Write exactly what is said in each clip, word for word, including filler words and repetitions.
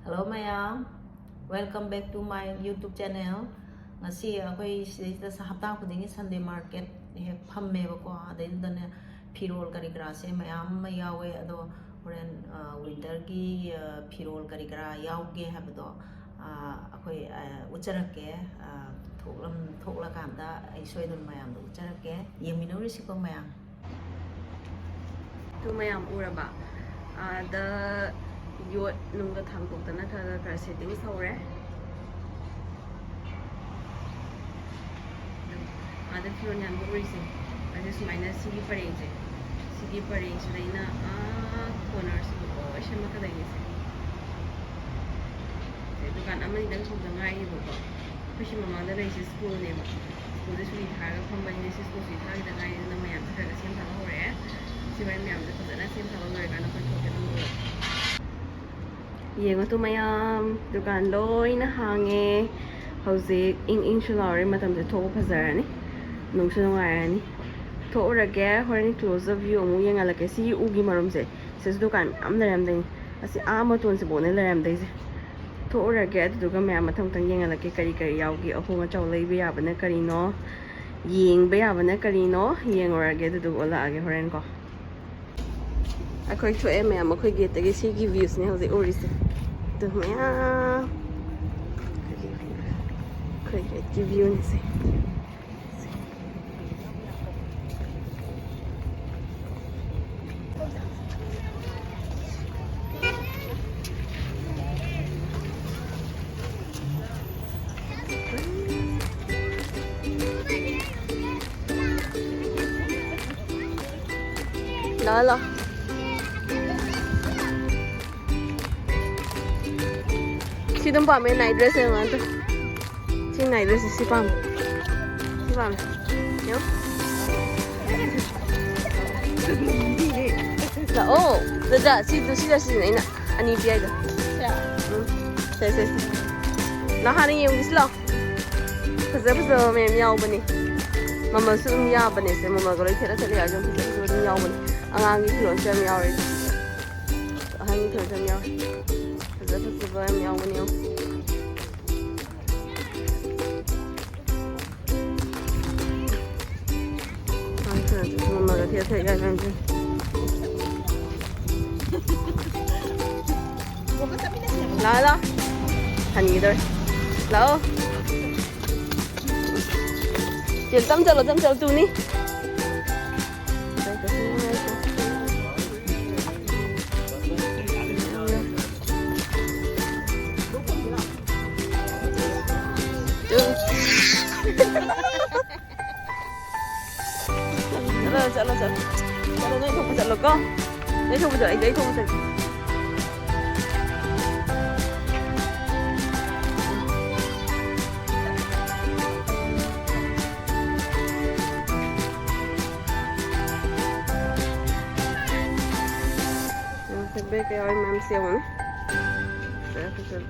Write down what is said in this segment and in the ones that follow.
Hello ꯃꯌꯥꯝ, welcome back to my YouTube channel. ꯉꯁꯤ ꯑꯩꯈꯣꯏ ꯁꯤꯗꯩꯁꯤꯗ ꯍꯞꯇꯥ ꯈꯨꯗꯤꯡꯒꯤ Sunday market ꯍꯦꯛ ꯐꯝꯃꯦꯕꯀꯣ, ꯑꯗꯩꯗꯨꯗꯅꯦ ꯐꯤꯔꯣꯜ ꯀꯔꯤ ꯀꯔꯥꯁꯦ ꯃꯌꯥꯝ ꯑꯃ ꯌꯥꯎꯋꯦ꯫ ꯑꯗꯣ ꯍꯣꯔꯦꯟ ꯋꯤꯟꯇꯔꯒꯤ ꯐꯤꯔꯣꯜ ꯀꯔꯤ ꯀꯔꯥ ꯌꯥꯎꯒꯦ ꯍꯥꯏꯕꯗꯣ ꯑꯩꯈꯣꯏ ꯎꯠꯆꯔꯛꯀꯦ꯫ ꯊꯣꯛꯂꯝ ꯊꯣꯛꯂꯀꯥꯟꯗ ꯑꯩ ꯁꯣꯏꯗꯅ ꯃꯌꯥꯝꯗ ꯎꯠꯆꯔꯛꯀꯦ꯫ ꯌꯦꯡꯃꯤꯟꯅꯔꯨꯁꯤꯀꯣ ꯃꯌꯥꯝ꯫ ꯑꯗꯨ ꯃꯌꯥꯝ ꯎꯔꯕ? ꯑꯥꯗ ꯌꯣꯠ ꯅꯨꯡꯒ ꯊꯥꯡꯗꯣꯛꯇꯅ ꯈꯔ ꯈꯔ ꯈꯔ ꯁꯦꯠꯇꯤꯡ ꯇꯧꯔꯦ꯫ ꯑꯥꯗ ꯐꯤꯔꯣꯜ ꯌꯥꯟꯕ ꯎꯔꯤꯁꯦ꯫ ꯑꯗꯨ ꯁꯨꯃꯥꯏꯅ ꯁꯤꯒꯤ ꯄꯔꯦꯡꯁꯦ, ꯁꯤꯒꯤ ꯄꯔꯦꯡꯁꯤꯗꯩꯅ ꯑꯥ ꯀꯣꯅꯔꯁꯤꯕꯨ ꯂꯣꯏ ꯁꯦꯝꯃꯛꯀꯗꯣꯏꯅꯤꯁꯦ꯫ ꯁꯦ, ꯗꯨꯀꯥꯟ ꯑꯃꯅꯤꯗꯪ ꯍꯧꯗ ꯉꯥꯏꯔꯤꯕꯀꯣ꯫ ꯑꯩꯈꯣꯏ ꯁꯤ ꯃꯃꯥꯡꯗ ꯂꯩꯔꯤꯁꯦ ꯁ꯭ꯀꯨꯜꯅꯦꯕ꯫ ꯁ꯭ꯀꯨꯜꯁꯦ ꯁꯨꯇꯤ ꯊꯥꯔꯒ ꯐꯝꯕꯅꯤꯅ ꯁꯤ ꯁ꯭ꯀꯨꯜ ꯁꯨꯇꯤ ꯊꯥꯈꯤꯗ ꯉꯥꯏꯔꯤ, ꯑꯗꯨꯅ ꯃꯌꯥꯝꯁꯦ ꯈꯔ ꯈꯔ ꯁꯦꯝ ꯁꯥꯕ ꯍꯧꯔꯛꯑꯦ꯫ ꯁꯤ ꯃꯌꯥꯝ ꯃꯌꯥꯝꯁꯦ ꯐꯖꯅ ꯁꯦꯝ ꯁꯥꯕ ꯂꯣꯏꯔꯀꯥꯟꯗ ꯑꯩꯈꯣꯏ ꯊꯣꯛꯀꯦ ꯑꯗꯨꯝ ꯂꯣꯏꯔꯦ꯫ ꯌꯦꯡꯉꯣ ꯇꯨ ꯃꯌꯥꯝ, ꯗꯨꯀꯥꯟ ꯂꯣꯏꯅ ꯍꯥꯡꯉꯦ꯫ ꯍꯧꯖꯤꯛ ꯏꯪ ꯏꯪꯁꯨ ꯂꯥꯎꯔꯦ, ꯃꯇꯝꯁꯦ ꯊꯣꯛꯄ ꯐꯖꯔꯅꯤ, ꯅꯨꯡꯁꯨ ꯅꯨꯡꯉꯥꯏꯔꯅꯤ꯫ ꯊꯣꯛꯎꯔꯒꯦ, ꯍꯣꯔꯦꯟ close up view ꯑꯃꯨꯛ ꯌꯦꯡꯍꯜꯂꯛꯀꯦ꯫ ꯁꯤꯒꯤ ꯎꯒꯤ ꯃꯔꯨꯝꯁꯦ, ꯁꯤꯁꯨ ꯗꯨꯀꯥꯟ ꯃꯌꯥꯝ ꯂꯩꯔꯝꯗꯣꯏꯅꯤ꯫ ꯑꯁꯤ ꯑꯥ ꯃꯇꯣꯟꯁꯤꯐꯥꯎꯅꯦ ꯂꯩꯔꯝꯗꯣꯏꯁꯦ꯫ ꯊꯣꯛꯎꯔꯒꯦ, ꯑꯗꯨꯗꯨꯒ ꯃꯌꯥꯝ ꯃꯊꯪ ꯃꯊꯪ ꯌꯦꯡꯍꯜꯂꯛꯀꯦ꯫ ꯀꯔꯤ ꯀꯔꯤ ꯌꯥꯎꯒꯦ, ꯑꯍꯣꯡ ꯑꯆꯥꯎ ꯂꯩꯕ ꯌꯥꯕꯅ ꯀꯔꯤꯅꯣ, ꯌꯦꯡꯕ ꯌꯥꯕꯅ ꯀꯔꯤꯅꯣ ꯌꯦꯡꯉꯨꯔꯒꯦ, ꯑꯗꯨꯗꯨꯒ ꯑꯣꯜꯂꯛꯑꯒꯦ ꯍꯣꯔꯦꯟ ꯀꯣ꯫ ꯑꯩꯈꯣꯏ ꯊꯣꯛꯑꯦ ꯃꯌꯥꯝ, ꯑꯩꯈꯣꯏ gateꯇꯒꯤ꯫ ꯁꯤꯒꯤ viewꯁꯤꯅꯦ ꯍꯧꯖꯤꯛ ꯎꯔꯤꯁꯦ꯫ ꯑꯗꯨ ꯃꯌꯥꯝ ꯑꯩꯈꯣꯏ gateꯀꯤ viewꯅꯤꯁꯦ꯫ ꯂꯥꯛꯑꯣ, ꯂꯥꯛꯑꯣ꯫ ꯁꯤ ꯑꯗꯨꯝ ꯄꯥꯝꯃꯦ, night dress ꯌꯦꯡꯉꯣ ꯑꯝꯇ꯫ ꯁꯤ night dress ꯁꯤ ꯄꯥꯝꯃꯦ꯫ ꯁꯤ ꯄꯥꯝꯃꯦ꯫ ꯌꯦꯡꯉꯣ꯫ ꯂꯥꯛꯑꯣ꯫ ꯗꯗꯥ, ꯁꯤꯗꯨ, ꯁꯤꯗ ꯁꯤꯅꯦ ꯑꯩꯅ ꯑꯅꯤ ꯄꯤ ꯍꯥꯏꯗꯣ꯫ ꯎꯝ꯫ ꯁꯦ, ꯁꯦ, ꯁꯦ꯫ ꯅꯪ ꯍꯥꯟꯅ ꯌꯦꯡꯉꯨꯁꯤ ꯂꯥꯛꯑꯣ꯫ ꯐꯖ ꯐꯖꯕ ꯃꯌꯥꯝ ꯌꯥꯎꯕꯅꯦ꯫ ꯃꯃꯜꯁꯨ ꯑꯗꯨꯝ ꯌꯥꯕꯅꯦ꯫ ꯁꯦ, ꯃꯃꯜꯒ ꯂꯣꯏ ꯊꯦꯠꯂ ꯊꯦꯠꯂ ꯌꯥꯎꯋꯦ꯫ ꯌꯥꯝ ꯐꯖ ꯐꯖꯕ ꯑꯗꯨꯝ ꯌꯥꯎꯕꯅꯦ꯫ ꯑꯉꯥꯡꯒꯤ ꯐꯤꯔꯣꯜꯁꯨ ꯌꯥꯝ ꯌꯥꯎꯔꯦ꯫ ꯑꯍꯟꯒꯤ ꯐꯤꯔꯣꯜꯁꯨ ꯌꯥꯝ ꯌꯥꯎꯔꯦ꯫ ꯐꯖ ꯐꯖꯕ ꯌꯥꯝ ꯌꯥꯎꯕꯅꯦ, ꯌꯦꯡꯉꯣ꯫ ꯃꯃꯜꯒ ꯊꯦꯠ ꯊꯦꯠ ꯌꯥꯏ ꯃꯌꯥꯝꯁꯦ꯫ ꯂꯥꯛꯑꯣ, ꯂꯥꯛꯑꯣ꯫ ꯍꯟꯈꯤꯗꯧꯔꯦ꯫ ꯂꯥꯛꯑꯣ꯫ ꯆꯦ, ꯇꯝ ꯆꯠꯂꯣ, ꯇꯝ ꯆꯠꯂꯣ, ꯇꯨꯅꯤ꯫ ꯆꯠꯂꯣ, ꯆꯠꯂꯣ, ꯆꯠꯂꯣ꯫ ꯆꯠꯂꯣ, ꯅꯣꯏ ꯊꯣꯛꯄ ꯆꯠꯂꯣꯀꯣ꯫ ꯅꯣꯏ ꯊꯣꯛꯄ ꯆꯠꯂꯣ, ꯑꯩ, ꯑꯩ ꯊꯣꯛꯄ ꯆꯠꯂꯣ꯫ ꯕꯦꯛ ꯀꯌꯥ ꯌꯥꯎꯔꯤ ꯃꯌꯥꯝꯁꯦ ꯌꯦꯡꯉꯨꯅꯦ꯫ ꯐꯖꯔꯦ, ꯐꯖꯔꯦ꯫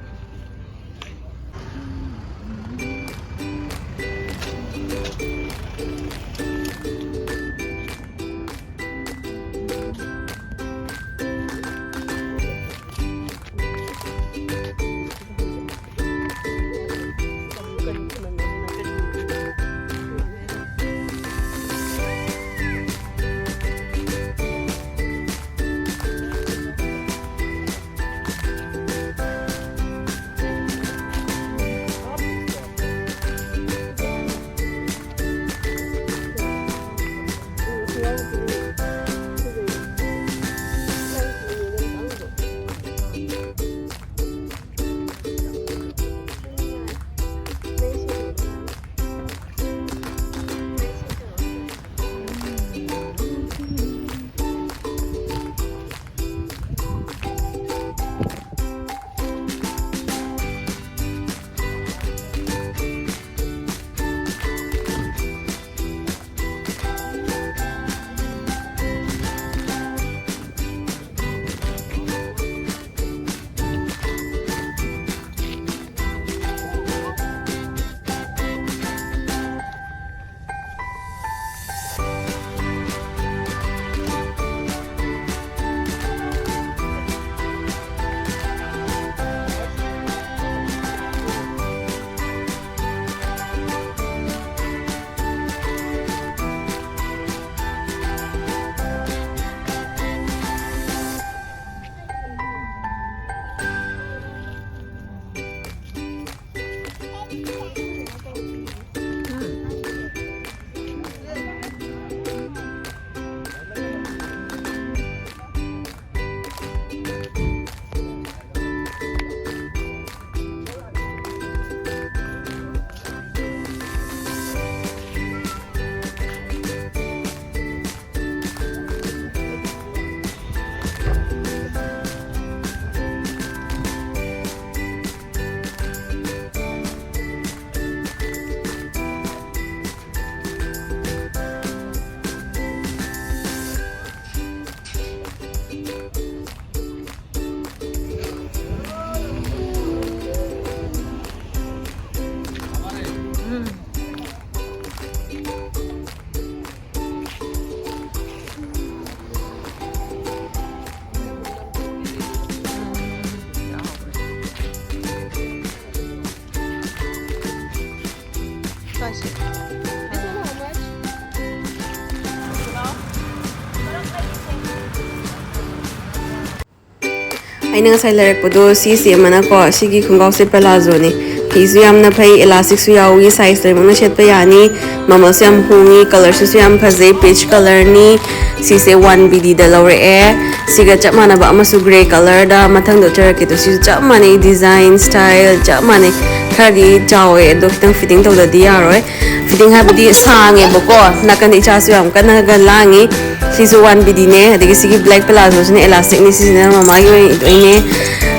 ꯑꯩꯅ ꯉꯁꯥꯏ ꯂꯩꯔꯛꯄꯗꯣ ꯁꯤꯁꯦ ꯑꯃꯅꯀꯣ, ꯁꯤꯒꯤ ꯈꯣꯡꯒ꯭ꯔꯥꯎꯁꯦ ꯄꯂꯥꯖꯣꯅꯦ꯫ ꯐꯤꯁꯨ ꯌꯥꯝꯅ ꯐꯩ, ꯏꯂꯥꯁꯇꯤꯛꯁꯨ ꯌꯥꯎꯏ, ꯁꯥꯏꯖ ꯂꯣꯏꯅꯃꯛꯅ ꯁꯦꯠꯄ ꯌꯥꯅꯤ꯫ ꯃꯃꯜꯁꯨ ꯌꯥꯝ ꯍꯣꯡꯉꯤ, ꯀꯂꯔꯁꯤꯁꯨ ꯌꯥꯝ ꯐꯖꯩ, ꯄꯤꯆ ꯀꯂꯔꯅꯤ꯫ ꯁꯤꯁꯦ ꯋꯥꯟ ꯕꯤ ꯗꯤꯗ ꯂꯧꯔꯛꯑꯦ꯫ ꯁꯤꯒ ꯆꯞ ꯃꯥꯟꯅꯕ ꯑꯃꯁꯨ ꯒ꯭ꯔꯦ ꯀꯂꯔꯗ ꯃꯊꯪꯗ ꯎꯠꯆꯔꯛꯀꯦ꯫ ꯑꯗꯣ ꯁꯤꯁꯨ ꯆꯞ ꯃꯥꯟꯅꯩ, ꯗꯤꯖꯥꯏꯟ, ꯁ꯭ꯇꯥꯏꯜ ꯆꯞ ꯃꯥꯟꯅꯩ꯫ ꯈꯔꯗꯤ ꯆꯥꯎꯋꯦ, ꯑꯗꯣ ꯈꯤꯇꯪ ꯐꯤꯠꯇꯤꯡ ꯇꯧꯗꯗꯤ ꯌꯥꯔꯣꯏ꯫ ꯐꯤꯠꯇꯤꯡ ꯍꯥꯏꯕꯗꯤ ꯁꯥꯡꯉꯦꯕꯀꯣ, ꯅꯥꯀꯟꯗ ꯏꯆꯥꯁꯨ ꯌꯥꯝ ꯀꯟꯅꯒ ꯂꯥꯡꯉꯤ꯫ ꯁꯤꯁꯨ ꯋꯥꯟ ꯕꯤ ꯗꯤꯅꯦ, ꯑꯗꯒꯤ ꯁꯤꯒꯤ ꯕ꯭ꯂꯦꯛ ꯄꯂꯥꯖꯣꯁꯤꯅ ꯏꯂꯥꯁꯇꯤꯛꯅꯤ, ꯁꯤꯁꯤꯅ ꯃꯃꯥꯒꯤ ꯑꯣꯏꯅ ꯑꯣꯏꯅꯦ꯫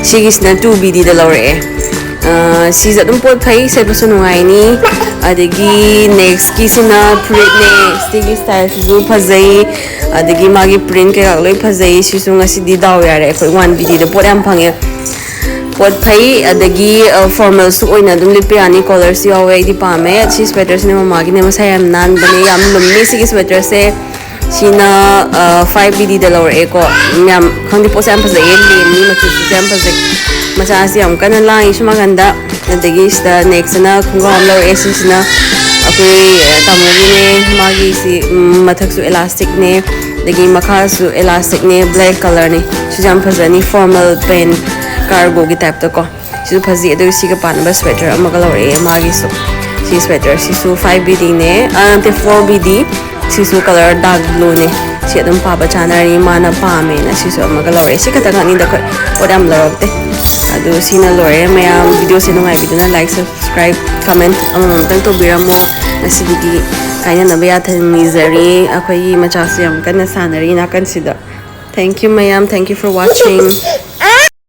ꯁꯤꯒꯤꯁꯤꯅ ꯇꯨ ꯕꯤ ꯗꯤꯗ ꯂꯧꯔꯛꯑꯦ꯫ ꯑ, ꯁꯤꯁꯦ ꯑꯗꯨꯝ ꯄꯣꯠ ꯐꯩ, ꯁꯦꯠꯄꯁꯨ ꯅꯨꯡꯉꯥꯏꯅꯤ꯫ ꯑꯗꯒꯤ ꯅꯦꯛꯁꯀꯤꯁꯤꯅ ꯐꯨꯔꯤꯠꯅꯦ, ꯁꯤꯒꯤ ꯁ꯭ꯇꯥꯏꯜꯁꯤꯁꯨ ꯐꯖꯩ, ꯑꯗꯒꯤ ꯃꯥꯒꯤ ꯄ꯭ꯔꯤꯟ ꯀꯩꯀꯥ ꯂꯣꯏ ꯐꯖꯩ꯫ ꯁꯤꯁꯨ ꯉꯁꯤꯗꯤ ꯗꯥꯎ ꯌꯥꯔꯦ, ꯑꯩꯈꯣꯏ ꯋꯥꯟ ꯕꯤ ꯗꯤꯗ ꯄꯣꯠ ꯌꯥꯝ ꯐꯪꯉꯦ꯫ ꯄꯣꯠ ꯐꯩ, ꯑꯗꯒꯤ, ꯑ, ꯐꯣꯔꯃꯦꯜꯁꯨ ꯑꯣꯏꯅ ꯑꯗꯨꯝ ꯂꯤꯠꯄ ꯌꯥꯅꯤ, ꯀꯣꯂꯔꯁꯨ ꯌꯥꯎꯋꯦ, ꯑꯩꯗꯤ ꯄꯥꯝꯃꯦ꯫ ꯁꯤ ꯁ꯭ꯋꯦꯇꯔꯁꯤꯅ ꯃꯃꯥꯒꯤꯅꯦ, ꯃꯁꯥ ꯌꯥꯝ ꯅꯥꯟꯕꯅꯦ, ꯌꯥꯝ ꯂꯨꯝꯃꯤ ꯁꯤꯒꯤ ꯁ꯭ꯋꯦꯇꯔꯁꯦ꯫ ꯁꯤꯅ, ꯑ, ꯐꯥꯏꯚ ꯕꯤ ꯗꯤꯗ ꯂꯧꯔꯛꯑꯦꯀꯣ꯫ ꯌꯥꯝ ꯈꯪꯗꯦ, ꯄꯣꯠꯁꯦ ꯌꯥꯝ ꯐꯖꯩꯌꯦ, ꯂꯦꯝꯃꯤ, ꯃꯆꯨꯁꯤꯁꯨ ꯌꯥꯝ ꯐꯖꯩ꯫ ꯃꯆꯥꯁꯤ ꯌꯥꯝ ꯀꯟꯅ ꯂꯥꯡꯉꯤ ꯁꯨꯝ ꯅꯥꯀꯟꯗ꯫ ꯑꯗꯒꯤ ꯁꯤꯗ ꯅꯦꯛꯁꯇꯅ ꯈꯣꯡꯒ꯭ꯔꯥꯎ ꯑꯃ ꯂꯧꯔꯛꯑꯦ꯫ ꯁꯤꯁꯤꯅ ꯑꯩꯈꯣꯏ, ꯑ, ꯇꯥꯃꯣꯒꯤꯅꯦ, ꯃꯥꯒꯤ ꯁꯤ, ꯎꯝ, ꯃꯊꯛꯁꯨ ꯏꯂꯥꯁꯇꯤꯛꯅꯦ, ꯑꯗꯒꯤ ꯃꯈꯥꯁꯨ ꯏꯂꯥꯁꯇꯤꯛꯅꯦ, ꯕ꯭ꯂꯦꯛ ꯀꯂꯔꯅꯤ꯫ ꯁꯤꯁꯨ ꯌꯥꯝ ꯐꯖꯅꯤ, ꯐꯣꯔꯃꯦꯜ ꯄꯦꯟ, ꯀꯥꯔꯒꯣꯒꯤ ꯇꯥꯏꯞꯇꯀꯣ꯫ ꯁꯤꯁꯨ ꯐꯖꯩ꯫ ꯑꯗꯨꯒ ꯁꯤꯒ ꯄꯥꯅꯕ ꯁ꯭ꯋꯦꯇꯔ ꯑꯃꯒ ꯂꯧꯔꯛꯑꯦ ꯃꯥꯒꯤꯁꯨ꯫ ꯁꯤ ꯁ꯭ꯋꯦꯇꯔꯁꯤꯁꯨ ꯐꯥꯏꯚ ꯕꯤ ꯗꯤꯅꯦ, ꯑ, ꯅꯠꯇꯦ, ꯐꯣꯔ ꯕꯤ ꯗꯤ꯫ ꯁꯤꯁꯨ ꯀꯂꯔ ꯗꯥꯔꯛ ꯕ꯭ꯂꯨꯅꯦ꯫ ꯁꯤ ꯑꯗꯨꯝ ꯄꯥꯕ ꯆꯥꯅꯔꯅꯤ, ꯃꯥꯅ ꯄꯥꯝꯃꯦꯅ ꯁꯤꯁꯨ ꯑꯃꯒ ꯂꯧꯔꯛꯑꯦ꯫ ꯁꯤ ꯈꯛꯇ ꯉꯥꯛꯅꯤꯗ ꯑꯩꯈꯣꯏ ꯄꯣꯠ ꯌꯥꯝ ꯂꯧꯔꯛꯇꯦ꯫ ꯑꯗꯨ ꯁꯤꯅ ꯂꯣꯏꯔꯦ ꯃꯌꯥꯝ꯫ ꯚꯤꯗꯤꯑꯣꯁꯦ ꯅꯨꯡꯉꯥꯏꯕꯤꯗꯨꯅ ꯂꯥꯏꯛ, ꯁꯕꯁꯀ꯭ꯔꯥꯏꯕ, ꯀꯃꯦꯟ ꯑꯃꯃꯝꯇꯪ ꯇꯧꯕꯤꯔꯝꯃꯣ꯫ ꯉꯁꯤꯒꯤꯗꯤ ꯀꯥꯏꯅꯅꯕ ꯌꯥꯊꯪ ꯅꯤꯖꯔꯤ꯫ ꯑꯩꯈꯣꯏꯒꯤ ꯃꯆꯥꯁꯨ ꯌꯥꯝ ꯀꯟꯅ ꯁꯥꯟꯅꯔꯤ ꯅꯥꯀꯟꯁꯤꯗ꯫ Thank you ꯃꯌꯥꯝ, thank you for watching꯫